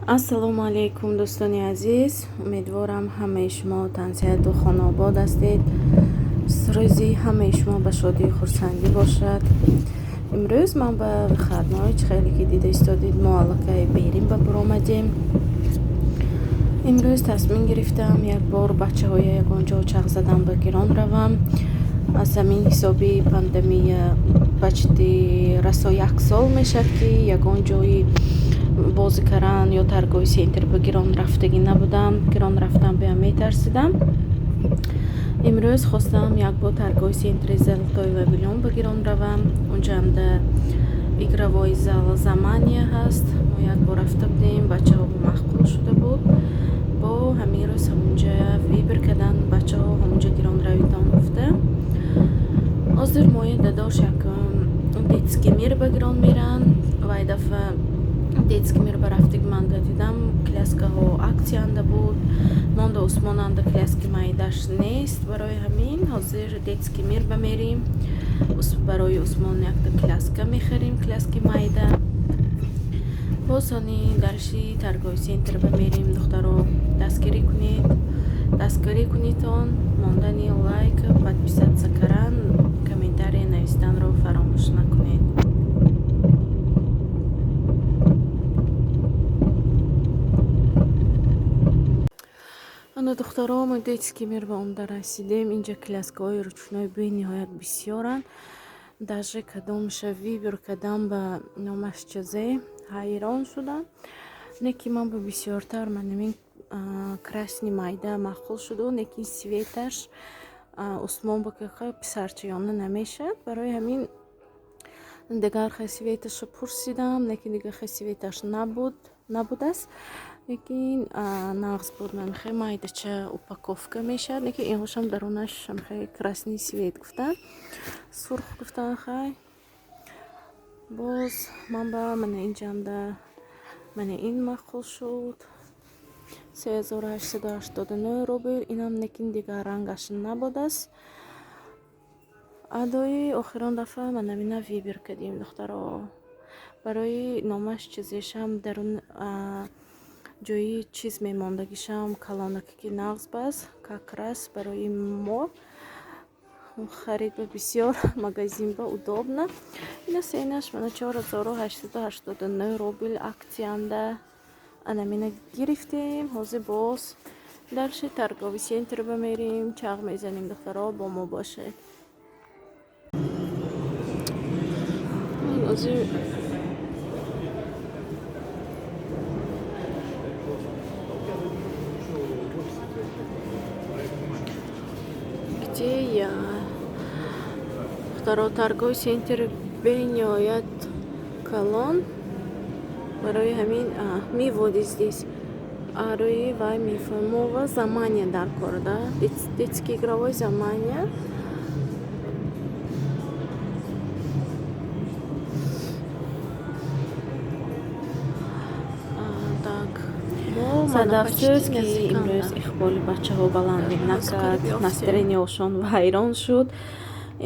Ассалому алайкум, дӯстони азиз. Умедворам, ҳамаи шумо тансиҳату хонаобод ҳастед. Рӯзи ҳамаи шумо ба шодию хурсандӣ бошад. Имрӯз ман ба выходной, чӣ хеле ки дида истодед, мо аллакай берин ба буромадем. Имрӯз тасмим гирифтам, як бор бачаҳоя ягон ҷо чағ задан ба гирон равам. Аз ҳамин ҳисоби пандемия почти расо як сол мешавад, ки ягон ҷои бозӣ кардан ё торговый центр ба гирон рафтагӣ набудам. Гирон рафтан беам метарсидам. Имрӯз хостам як бор торговый центри Золотой Вавилон ба гирон равам. Унҷаанда игровой зал Замания ҳаст. Мо як бор рафта будем, бачаҳо маъқул шуда буд. Бо ҳамин рӯз ҳамунҷа выбор кардан, бачаҳо ҳамунҷа гирон равитон гуфта. Ҳозир мои дадош як Детский мир ба гирон меранд. Вай дафъа Детский мир ба рафтаги манда дидам, коляскаҳо аксияанда буд. Монда Усмонанда коляски майдаш нест. Барои ҳамин ҳозир Детский мир ба мерим. Барои Усмон якта коляска мехарем, коляски майда. Боз они дарши торговый центр ба мерим. Духтаро, дастгирӣ кунед, дастгирӣ кунедтон. Мондани лайк, подписаться кардан, комментария навистанро фаромӯш накунед. Ана, духтаро, мо Детский мир ба омда расидем. Инҷа коляскаҳои ручной бениҳоят бисёранд. Даже кадомша выбор кардам, ба номаш чизе ҳайрон шудам. Не ки ман ба бисёртар манамин красный майда маъқул шуду, лекин цветаш Усмон ба писарчаёна намешавад. Барои ҳамин дигар хел цветаша пурсидам, лекин дигар хел цветаш набуд, набудааст, лекин нағз буд. Манхе майдача упаковка мешавад, лекин инҳошам дарунаш хе красный цвет гуфтанд, сурх гуфтанд. Хай, боз ман ба мана инҷанда мана ин маъқул шуд, 3889 рубл инам, лекин дигар рангаш набудааст. Адои охирон дафъа манамина выбор кардем, духтаро. Барои номаш чизешам дарун ҷои чиз мемондагишам калонаке ки нағз баст, как раз барои мо харид ба бисёр магазин ба удобно. Ина ценаш мана 4889 рубл, аксиянда анамина гирифтем. Ҳозир боз дальше торговый центр ба мерим, чағ мезанем. Духтаро, бо мо бошед. Ҳозир где я, духтаро? Торговый центр бениҳоят калон. Барои ҳамин миводи здесь арои вай мефаҳмова. Замания дар кор да, детский игровой Замания. Так, сад афсӯс, ки имрӯз иқболи бачаҳо баландӣ накард, настроенияшон вайрон шуд.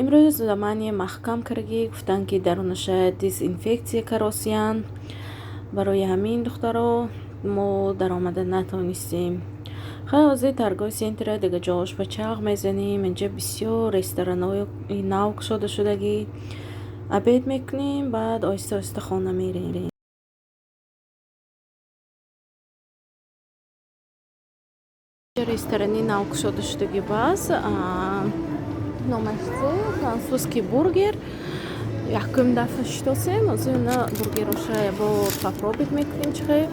Имрӯз Замания маҳкам кардагӣ, гуфтанд, ки дарунаша дезинфексия каросиянд. Барои ҳамин, духтаро, мо даромада натонистем. Хай, ҳозир торговый центра дига ҷош ба чағ мезанем. Инҷа бисёр ресторанҳои нав кушода шудагӣ. Обед мекунем, баъд оҳиста оҳиста хона мерем. Ресторани нав кушода шудагӣ бас, номаш Французский бургер. Якум дафъа шитосем. Ҳозир на бургероша ябор попробовать мекунем. Чихе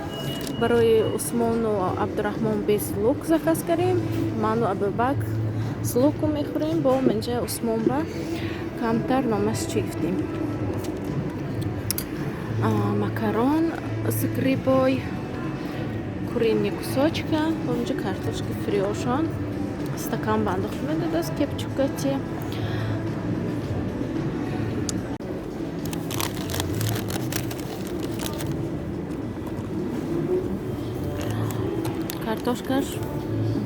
барои Усмону Абдураҳмон без лук заказ кардем, ману Абубакр с луком мехӯрем. Бо инҷа Усмон ба камтар номаш чӣ гуфтем, макарон с грибой, куриный кусочка, онҷа картошка фриошон стакан ба андохта медодааст, кетчупкати. Картошкаш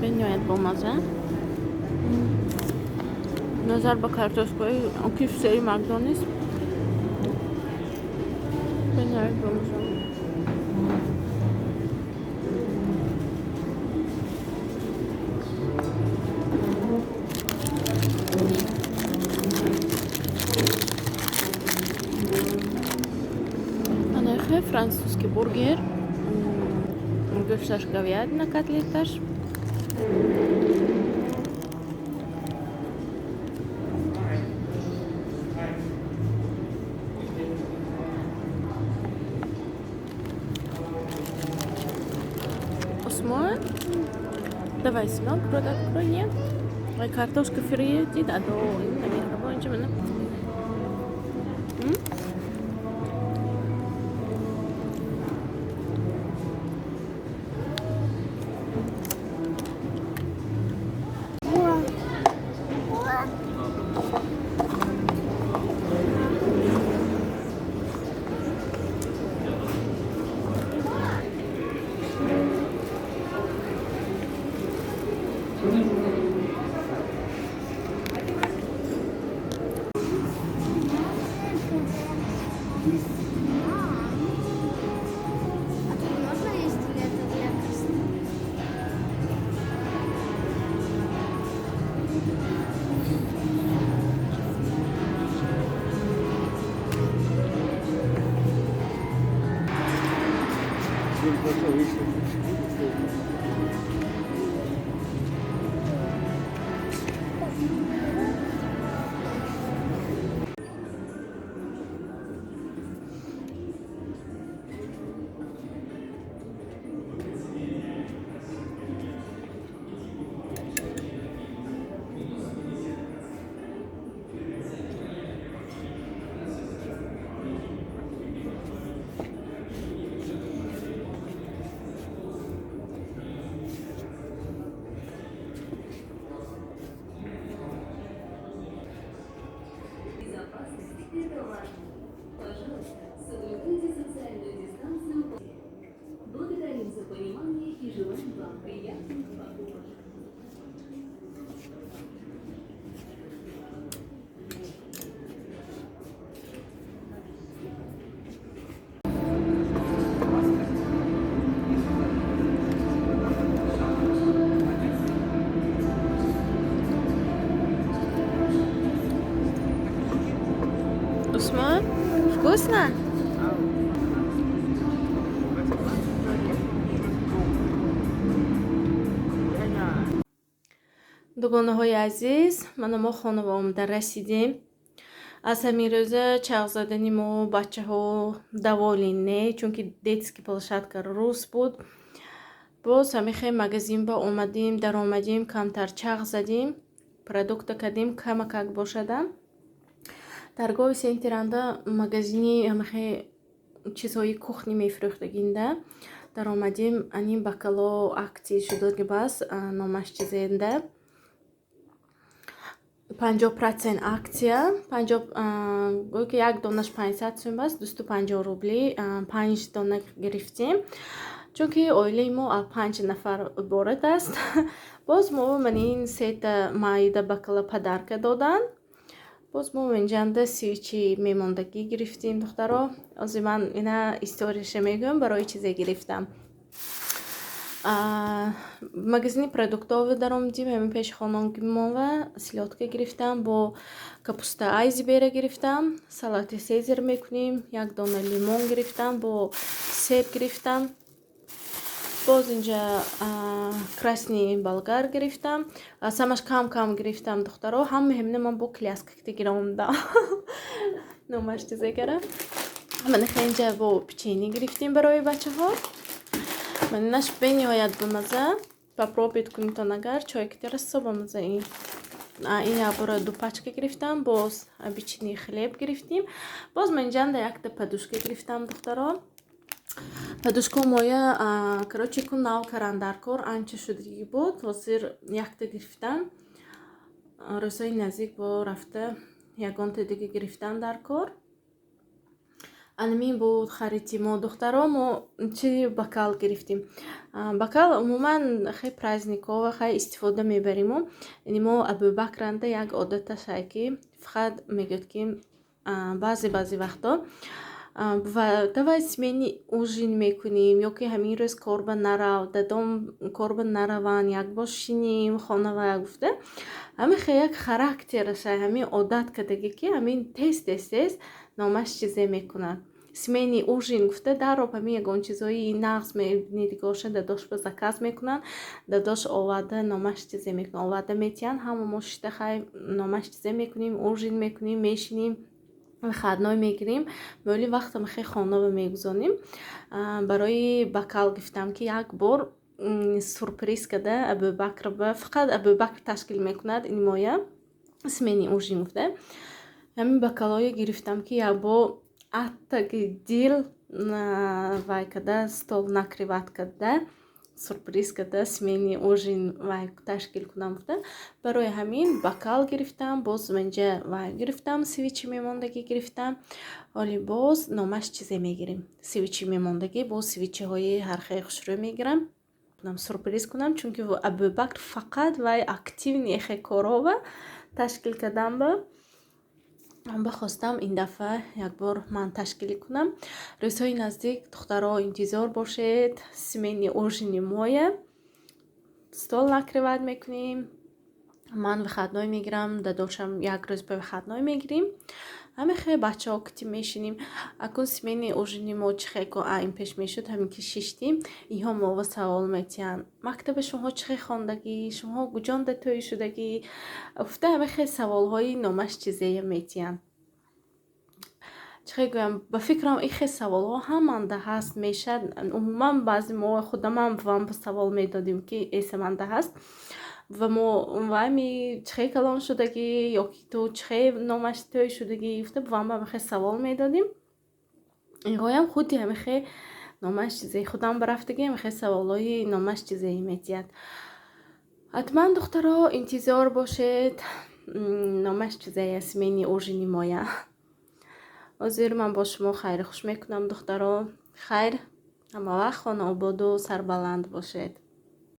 бениҳоят бомаза назар ба картошкаи KFC, Макдональдс, бениҳоят бомаза. Японский бургер, гӯшташ говядина, котлеташ. Усмон, давай, сынок, рот открой, нет? Ой, картошка фри дид, адо намехӯрам инҷа мана. А тут можно есть или это для красоты? Безопасность – это важно. Пожалуйста, соблюдайте социальную дистанцию. Благодарим за понимание и желаем вам приятных покупок. Усмон, вкусно? Дугонаҳои азиз, мана мо хона ба омада расидем. Аз ҳамин рӯза чағ задани мо бачаҳо даволи не, чунки детский площадка рӯз буд. Боз ҳамихе магазин ба омадем, даромадем, камтар чағ задем, продукта кардем, камакак бошада. Торговый центранда магазини ҳамихе чизҳои кухни мефурӯхтагинда даромадем, анин бакало акция шудаги бас, номаш чизенда 50% акция, гӯё ки як донаш 500 сум баст, 250 рубли, панҷ дона гирифтем, чунки оилаи мо аз панҷ нафар иборат аст. Боз мо манин сета майда бакала подарка доданд. Боз мо инҷанда свечи мемондагӣ гирифтем, духтаро. Ҳозир ман ина историяша мегӯям, барои чизе гирифтам. Магазини продуктовый даромадем, ҳамин пеши хонагимонва селёдка гирифтам, бо капуста айсберга гирифтам, салати сезар мекунем, як дона лимон гирифтам, бо себ гирифтам. Боз инҷа красный болгар гирифтам, самаш кам кам гирифтам, духтаро. Ҳама ҳамина ман бо коляска гиромдам, номаш чизе гара. Мана инҷа бо печенье гирифтем барои бачаҳо. Манинаш бениҳоят бамаза, попробовать кунитон агар, чой ки расо бамаза. Ин якбора ду пачка гирифтам. Боз обычный хлеб гирифтем. Боз ман инҷанда якта подушка гирифтам, духтаро. Подушка моя, короче, ку нав каран дар кор, анча шудагӣ буд, ҳозир якта гирифтам. Рӯзҳои наздик бо рафта ягонта дига гирифтам дар кор. Анамин буд хариди мо, духтаро. Мо чи бокал гирифтем. Бокал умуман хе праздникҳо хай истифода мебариму. Яъне мо Абубакранда як одаташай, ки фақат мегӯяд, ки баъзе баъзе вақто ва давай семейный ужин мекунем, ё ки ҳамин рӯз корба нарав, дадом корба нараванд, якбор шинем хонава гуфта, ҳамин хе як характерашай, ҳамин одат кардагӣ, ки ҳамин тез тез тез номаш чизе мекунад. Семейный ужин гуфта, дарроб ҳамин ягон чизҳои нағз мебинӣ, дигоша дадош ба заказ мекунанд, дадош оварда, номаш чизе мекунад, оварда метиҳанд. Ҳама мо шишта, хай, номаш чизе мекунем, ужин мекунем, мешинем, выходной мегирем. Моли вақтам хе хонава мегузонем. Барои бокал гирифтам, ки як бор сюрприз карда Абубакр, фақат Абубакр ташкил мекунад ин моя семейный ужин гуфта. Ҳамин бокалҳое гирифтам, ки якбор аттаги дил вай карда, стол накрывать карда, сюрприз карда, семейный ужин вай ташкил кунам гуфта. Барои ҳамин бокал гирифтам. Боз инҷа вай гирифтам, свечи мемондагӣ гирифтам. Ҳоли боз номаш чизе мегирем, свечи мемондагӣ, боз свечиҳои ҳархеле хушрӯй мегирам, сюрприз кунам, чунки Абубакр фақат вай активный эхе корова ташкил кардан ба бахостам, ин дафъа якбор ман ташкил кунам. Рӯзҳои наздик, духтаро, интизор бошед семейный ужини моя. Стол накрывать мекунем, ман выходной мегирам, дадошам як рӯз ба выходной мегирем, ҳамин бачаҳо кити мешинем. Акун семейный ужини мо чӣ хел ин пеш мешуд? Ҳамин ки шиштем, инҳо мова савол метиҳанд: мактаби шумоҳо чӣ хел хондагӣ, шумоҳо куҷонда тӯй шудагӣ гуфта, ҳамин хел саволҳои номаш чизея метиҳанд. Чӣ хел гӯям, ба фикрам, ин хел саволҳо ҳаманда ҳаст мешад. Умуман, баъзе мо худамам вам савол медодем, ки эсаманда ҳаст ва мо вайми чӣ хел калон шудагӣ ё ки ту чӣ хел номаш тӯй шудагӣ гуфта, вам ҳамин хел савол медодем. Инҳоям худи ҳамин хел номаш чизе худам барафтагӣ, ҳамин хел саволҳои номаш чизее метиҳад. Ҳатман, духтаро, интизор бошед номаш чизея семейный ужини моя. Ҳозир ман бо шумо хайру хуш мекунам, духтаро. Хайр, ҳамавақт хонаободу сарбаланд бошед.